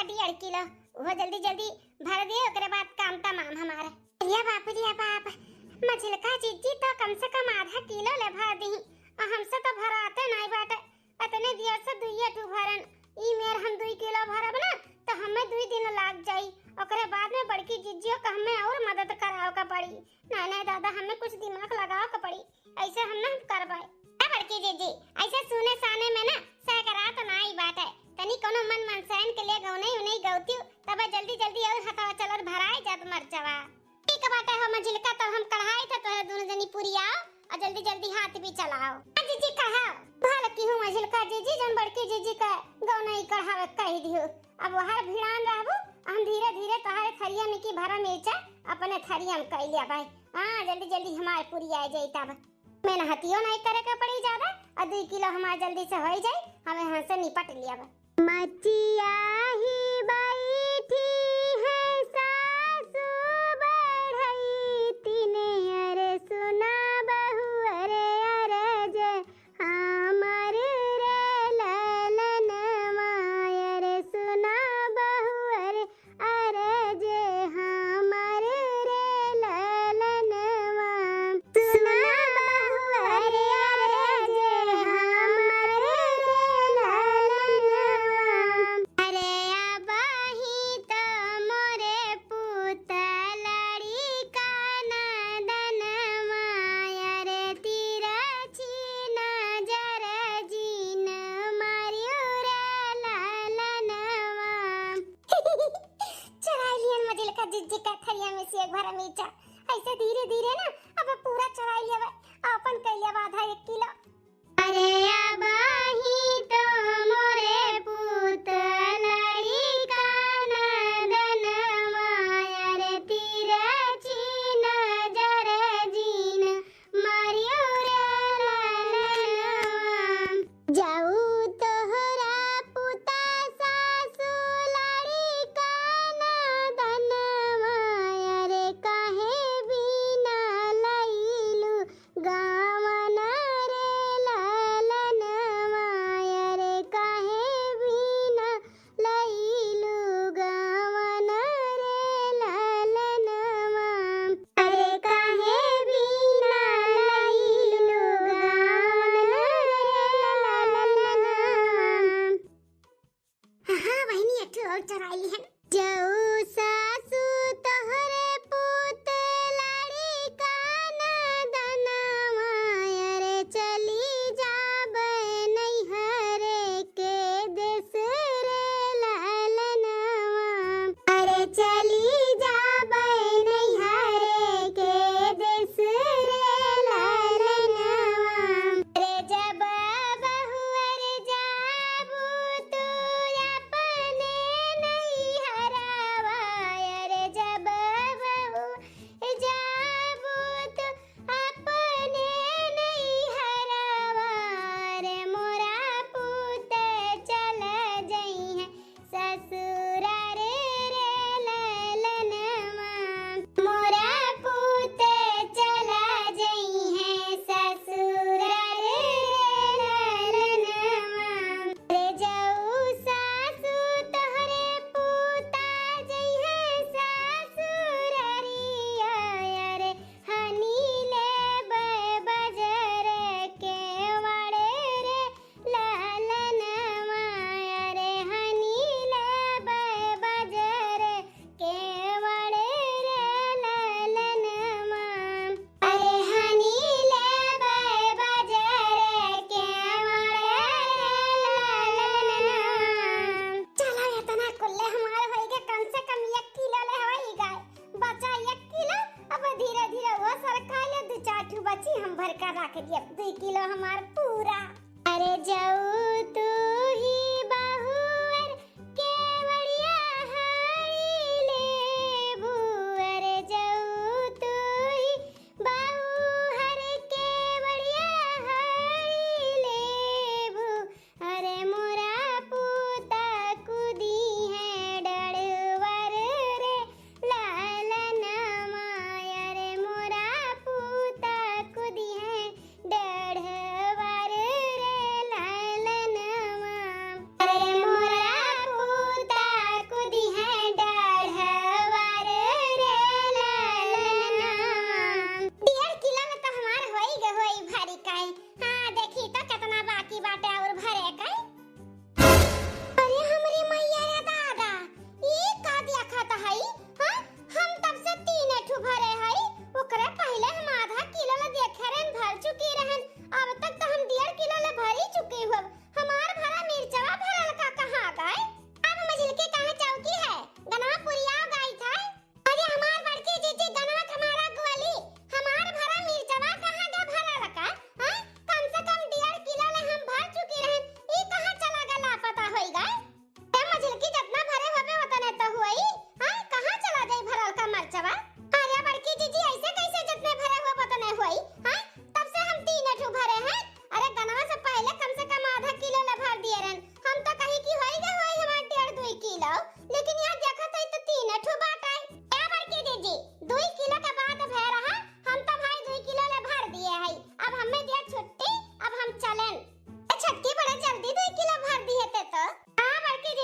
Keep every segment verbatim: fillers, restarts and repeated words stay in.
डेढ़ किलो, वो जल्दी जल्दी भर दिए, ओकरे बाद काम तमाम हमारा। या बाप रे बाप, मझिलका जीजी तो कम से कम आधा किलो ले भर दी, और हमसे तो भराते नहीं बाटे। इतने दियर से दुइये ठू भरन, ई मेर हम दुई किलो भरब ना, तो हमें दुई दिन लाग जाई। ओकरे बाद में बड़की जीजियो का हमें और मदद करावे का पड़ी। नहीं, नहीं दादा, हमें कुछ दिमाग लगावे का पड़ी, ऐसे हम ना करबे। ए बड़की जीजी, ऐसे सुने साने में ना सैकरात नाई बाटे, तनी कोनो मन मनसाइन के लिए गौनई उनई गौतियो, तबे जल्दी जल्दी और हथवा चलत भराई जात मरचवा। ठीक बाटे हो मझिलका, तब हम कढ़ाई थे तोहे दोनों जनी पुरियाओ और जल्दी जल्दी हाथ भी चलाओ। हाँ जीजी कहा, भल की हूँ मझिलका जीजी, जौन बड़की जीजी का गौनई कढ़ावे कह दियो। अब वहर भिड़ान रहबू, हम धीरे धीरे तोहरे थरिया में की भरा मिर्चा अपने थरिया में कह लिया भाई। हाँ, जल्दी जल्दी हमार पुरिया जाई तब। मेहनतियो नहीं करे के पड़ी ज्यादा, और दुई किलो हमार जल्दी से हो जाई, हमें यहाँ से निपट लिया बा। मचिया ही बैठी है सासू बढ़ई तीन, अरे सुना बहू, अरे अरज हमर रे ललनवा, अरे सुना बहू, अरे अरज हमर रे ललनवा। सुना बहू, अरे अरज हमर रे ललनवा। अरे अबही त मोरे पूत लड़िका नदनवा, अरे तिरछी नजर जिन मारियो रे ललनवा। चुराई लिहन मझिलका जीजी का थरिया में से एक भरा मिर्चा। ऐसे धीरे धीरे ना अब पूरा चुराई लिया, अपन कह लिया आधा एक किलो। अरे अबही तो मोरे पूत लड़िका नदनवा, अरे तिरछी नजर जिन मारियो रे ललनवा। जाऊ तोहरा पुता सासू लड़िका नदनवा, अरे काहे बिना लइलू गावन रे ललनवा, अरे काहे बिना लइलू गावन रे ललनवा। अरे काहे बिना लइलू गावन रे ललनवा। हाँ, हाँ, बहिनी, एक ठो और चुराई लिहन। जाऊ सासू तोहरे पूत लड़िका नदनवा, अरे चली जाबे नैहरे के देस रे ललनवा। अरे चली जाबे नैहरे के देस रे ललनवा। अरे जब बहुअर जाबू तू अपने नैहरवा, अरे जब बहुअर जाबू तू अपने नैहरवा, अरे मोरा पूत चल जइहें ससुरार रे ललनवा। मोरा पूत चला जइहें ससुरार रे ललनवा। रे जाऊ सासू तोहरे पूता जइहें ससुररिया, अरे हनी लेबे बजर के वड़ रे ललनवा, अरे हनी लेबे बजर के वड़ रे ललनवा। अरे हनी लेबे बजर के वड़ रे ललनवा। चला, इतना कुल्ले हमार होई गए, कम से कम एक किलो ले होई गए। बचा एक किलो, अब धीरे धीरे वो सरका ले, दू चार ठू बची हम भर कर रख दिए, दू किलो हमार पूरा। अरे जाऊ तू ही बहुअर केवड़िया हारी लेबू, अरे जाऊ तू ही बहुअर केवड़िया हारी लेबू। अरे मोरा पूता कुदी है डड़वर रे ललनवा, अरे मोरा पूता कुदी है डढ़वर रे ललनवा।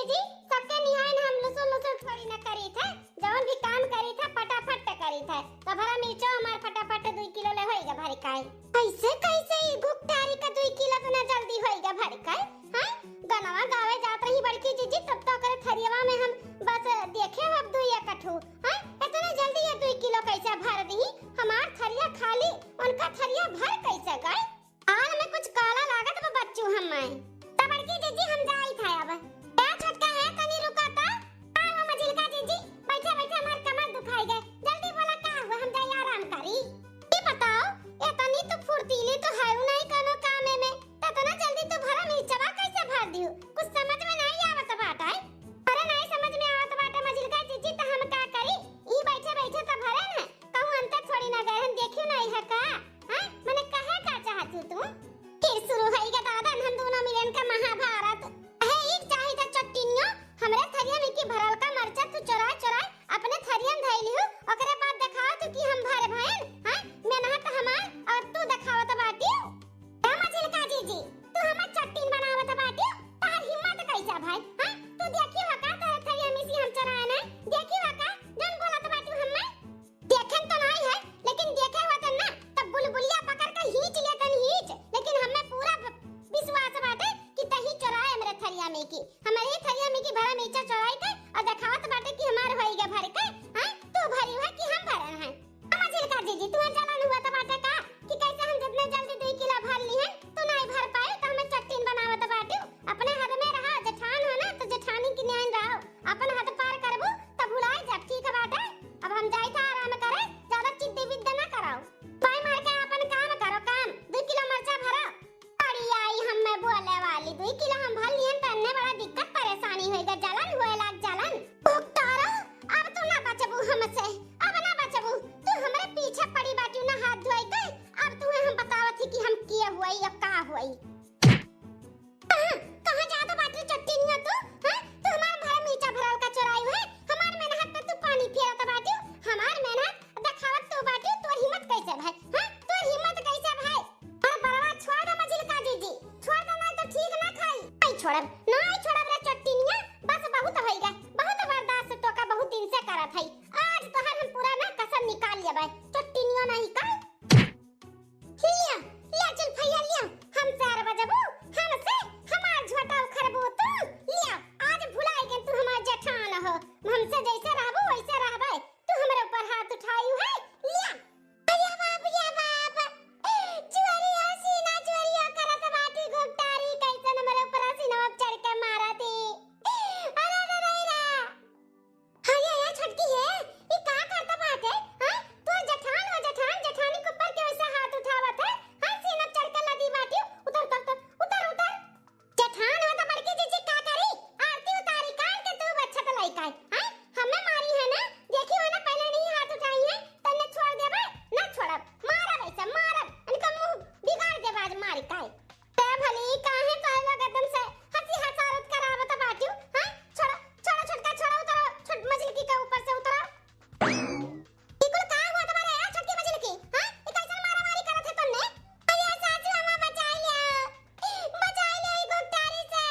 जी, सबके निहाय न हम लुसुर लुसुर थोड़ी न करी थे, जौन भी काम करी थे फटाफट करी थे। तो भरा मिर्चो हमार फटाफट दुई किलो ले होइगा भर काई। कैसे कैसे ई घुघटारी का दुई किलो इतना जल्दी होइगा भर काई? हैं? गनवा गावे जात रही बड़की जीजी, तब तो ओकरे थरियवा में हम बस देखे अब दुई एकठू। हैं? इतना जल्दी ये दुई किलो कैसे भर दी? हमार थरिया खाली, उनका थरिया भर कैसे गए? आल में कुछ काला लागत बा बच्चू हम्मे। त बड़की जीजी हम जाई था अब। ए छोटका है तनी रुका त। का हुआ मझिलका जीजी? बैठे बैठे हमार कमर दुखाई गए। जल्दी बोला का हुआ हम जाई आराम करी। ये बताओ, ये तनी तो फुर्तीली तो है नहीं कोनो कामे में। त इतना जल्दी तू भरा मिर्चवा कैसे भर दियो? कुछ समझ में नहीं आवत बाटे। अरे नहीं समझ में आवत बाटे मझिलका जीजी त हम का करी? ई बैठे बैठे त भरे न। कहूँ अंतर थोड़ी ना गए हम देखियो नहीं है का? हैं? मने कहे का चाहत हो तू? फिर शुरू होई गा दादा, हम दोनों मिलन का महाभारत। है एक चाही था चट्टिनियो, हमरे थरिया में की भरल का मरचा तू चोराए चोराए अपने थरिया में धइली हो, ओकरे बाद देखाओ तू कि हम भर भयन, हैं? मेहनत हमार और तू देखावत बाटी। ए मझिलका जीजी, तू हमार चट्टिन बनावत बाटी, तार हिम्मत कैसा भाई, हैं? तू देखी हो का तार थरिया में से हम चोराए ना, देखी हो का जौन बोलत बाटी हम्मे? देखेन तो नाई है, लेकिन देखे होतन ना, तब बुलबुलिया पकड़ के हींच लेतन हींच। लेकिन हमें पूरा ब-, विश्वास बाटे कि तही चोराए हमरे थरिया में की। हमरे थरिया में की भरा मिर्चा चोराई के और देखावत बाटे कि हमार होई गे भर के, हैं? तू भरी है कि हम भरन हैं? अम्मा झिलका जीजी, तुम्हें जलन हुआ तो बाटे का कि कैसे हम जितने जल्दी दुई किलो भर ली हैं, तू नाई भर पाए तो हमें चट्टिन बनावत बाटू। अपने हद में रहा, जेठान हो ना तो जेठानी की न्यान रहो। अपन हद पार करबू तब भुलाए जा, ठीक बाटे। अब हम जाई था आराम करे, ज्यादा चिद्दी विद्दा ना कराओ। पाई मार के अपन काम करो काम, दुई किलो मरचा भरो। अरे आई हम्मे बोले वाली, दुई किलो हम भर लियन त एन्ने बड़ा दिक्कत परेशानी होई गा, जलन हुए लाग जलन। भुगतारो, अब तू ना बचबू हमसे, अब ना बचबू। तू हमरे पीछे पड़ी बाटू ना हाथ धोई के, अब तुम्हें हम बतावत ही कि हम किए हुई या का हुई। कहाँ, कहाँ जात बाटी चट्टिनिया तू? हाँ? तू हमार भरा मिर्चा भरल का चोराई है? हमार मेहनत पे तू पानी फेरत बाटी? हमार मेहनत देखावत तू बाटी? तोर हिम्मत कैसे भाई? हाँ? तोर हिम्मत कैसे भाई? अरे बड़वा छोड़ दे मझिलका जीजी, छोड़ दे, नहीं तो ठीक ना खाई। नहीं छोड़ब, नहीं छोड़ब रे चट्टिनिया, बस बहुत होई गा, बहुत बर्दाश्त तो का बहुत दिन से करत है। आज तोहर हम पूरा ना कसम निकाल लेबै, चट्टिनिया नहीं का। लिया, लिया जुल्फैया, लिया। हमसे अरबजबू, हमसे, हमार झोटा उखरबू तू। लिया, आज भुलाए गए तू हमार जेठान हो। हमसे जैसे रहबू वैसे रहबे। तू हमरे ऊपर हाथ उठाई है। लिया। अरे बाप रे बाप। चोरिया सीना चोरिया करत बाटी घुघटारी, कैसन हमरे ऊपर सीनवा चढ़ के मारत ही। अरे रे रे रे। हाँ, ये, ये छोटकी है, ई का करत बाटे? हाँ, तोर जेठान हो जेठान, जेठानी के ऊपर के वैसे हाथ उठावत है? हाँ, सीना चढ़ के लदी बाटी, उतर, उतर, उतर, उतर, उतर। जेठान हो तो बड़की जीजी का करी? आरती उतारी, कान के तू बच्छत लइका है। हाँ, हमें मारी है ना, देखी हो ना, पहले नहीं हाथ उठाई है, तन्ने छोड़ देबे, ना छोड़ब, मारब ऐसे, मारब, इनका मुंह बिगाड़ देबे आज मारी काहे। ते भली काहे तोहे लोग एकदम से हंसी हंसारत करावत बाटियो, हैं? छोड़ो, छोड़ो छोटका, छोड़ो, उतरो, छोट मझिलकी के ऊपर से उतरो। ई कुल का हुआ तुम्हारे यार छोटकी मझिलकी, हैं? ई कैसन मारा मारी करत है तुमने? अरे सासू अम्मा बचाई ले, बचाई ले ई घुघटारी से।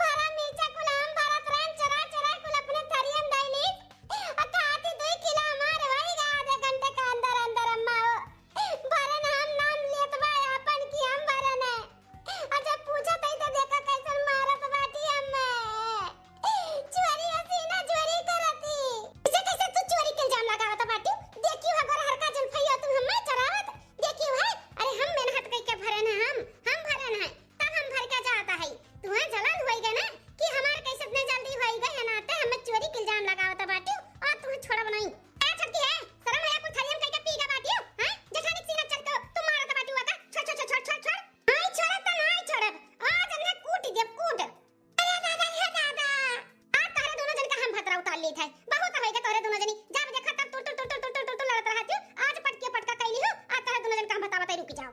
भरा मिर्चा कुल हम भरत रहन, चोरा चोरा कुल अपने थरियन धइली। आ खाती दुई किलो हमार होई गा आधे घंटे के अंदर अंदर अम्मा हो। भरन हम नाम लेत बा आपन कि हम भरन है। आ जब पूछत हई त देखा कैसन मारत बाटी हम्मे। चोरी हसीना चोरी करती। कैसे कैसे तू चोरी के इल्जाम लगावत बाटी? देखी हो अगर हरका जुल्फैया तू हम्मे चोरावत। देखी हो है, अरे हम मेहनत कई के भरन है हम, हम भरन है। तब हम भर के जाता है। तुम्हें जलन होई गए ना कि हमार कैसे इतने जल्दी होई गए है ना, ते हमें चोरी के इल्जाम लगावत बाटी और तुम्हें छोड़ब नहीं। ए छोटकी है, शर्म है कुल थरियम कई के पी गए बाटी हो, हैं? जेठानी सीना चढ़ के तू मारत बाटी हुआ का? छोड़, छोड़, छोड़, छोड़, छोड़, छोड़। नहीं छोड़ब तो नहीं छोड़ब। आज हमने कूट देब, कूट। अरे दादा, हे दादा। आज तोहरे दोनों जन का हम भतरा उतार लेत है। बहुत होई गए तोहरे दोनों जनी। जब देखा तब टुर, टुर, टुर लड़त रहत हो। आज पटकिया पटका कैली हो। आज तोहरे दोनों जन का हम बतावत है, रुक जाओ।